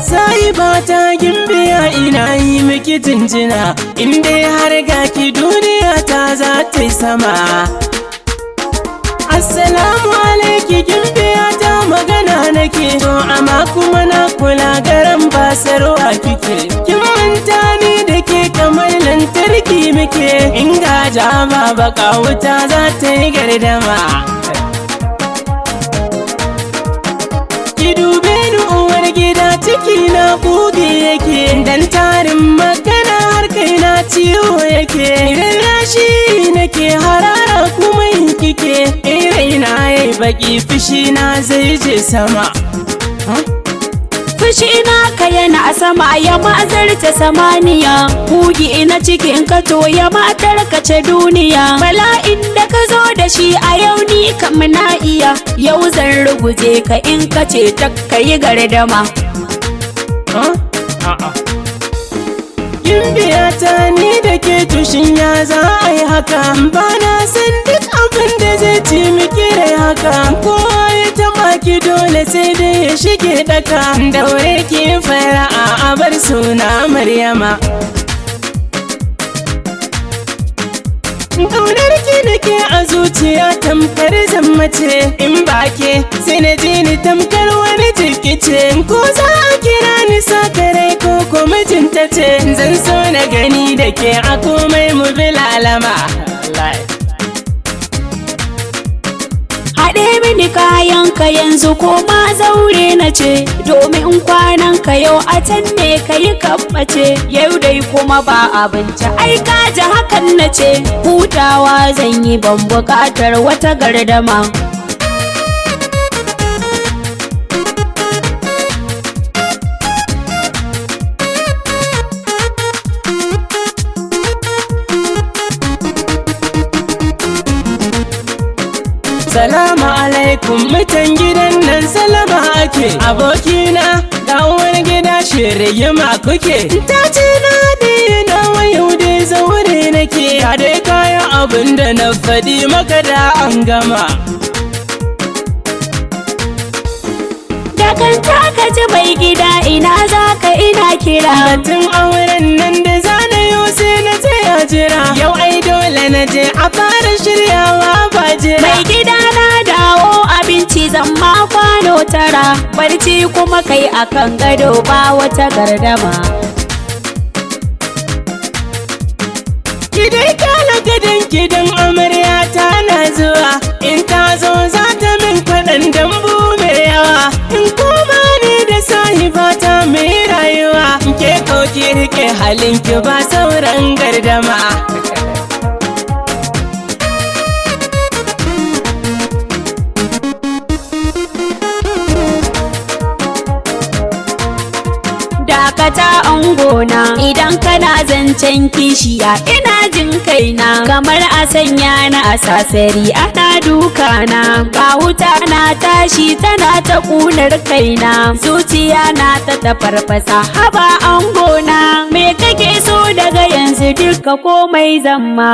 Sai ba ta gimbiya, ina yi miki jinjina. In dai har ga ki, duniya ta za ta yi sama. Assalamu alaiki gimbiya ta, magana nake. To amma kuma na kula garan basarwa kike. Kin manta ni da ke kamar lantarki muke. In gaja ba baka, wuta za ta yi gardama. Ki dube ni uwar gida, ciki na kuge yake. Dan tarin magana har kai na ciwo yake. Idan rashi nake harara kuma yin kike. In raina yayi baki, fushi na zai je sama. Fushi na ka yana sama, ya ma'azarta samaniya. Kugi ina cikin ka, to ya matar ka ce duniya. Bala'in da ka zo da shi a yau, ni kam na iya. Yau zan ruguje ka in ka ce ta ka yi gardama. Huh? A'a. Gimbiya ta, ni da ke tushin ya za a yi haka? Ba na san duk abin da zai ci miki rai haka. Kowa ya taɓa ki, dole sai dai ya shige daka. Daure ki fara'a, a bar suna Maryama. Ƙaunar ki nake a zuciya tamkar zammace. In ba ke, sai na ji ni tamkar wani jikice. Ko za a kira ni sakarai ko ko mijinta ce, zan so na gani da ke a komai mu bi lalama. Haɗe mini kayan ka yanzu, ko ma zaure na ce, domin kwanan ka yau a can ne ka yi kammace. Yau dai kuma ba abinci, ai ka ji hakan na ce. Hutawa zan yi, ban buƙatar wata gardama. Salamu alaikum mutan gidan nan, salama ake. Abokina ga uwar gida, shirye kuke. Ta ce na na yau dai zaure nake. Ya dai kayan abin da na faɗi maka da an gama. Dakanta ka ji mai gida, ina za ka? Ina kira. Batun auren nan da zana yau, sai na tsaya jira. Yau ai dole na je a fara shiryawa, ba jira. Mai gida, na dawo, abinci zan ma kwano 9, barci kuma kai akan gado, ba wata gardama. Ki dai kyala gadon gidan, amarya ta na zuwa. In ta zo za ta min kwaɗan dambu mai yawa. In koma ni da sahibata mai rayuwa. Ke ko ki rike halinki, ba sauran gardama. Dakata angona, idan kana zancen kishiya ina jin kaina kamar a sanya na a sasari ana dukana. Ga wuta na tashi tana ta ƙunar kaina, zuciya na ta tafarfasa. Haba angona, me kake so daga yanzu? Duka komai zamma.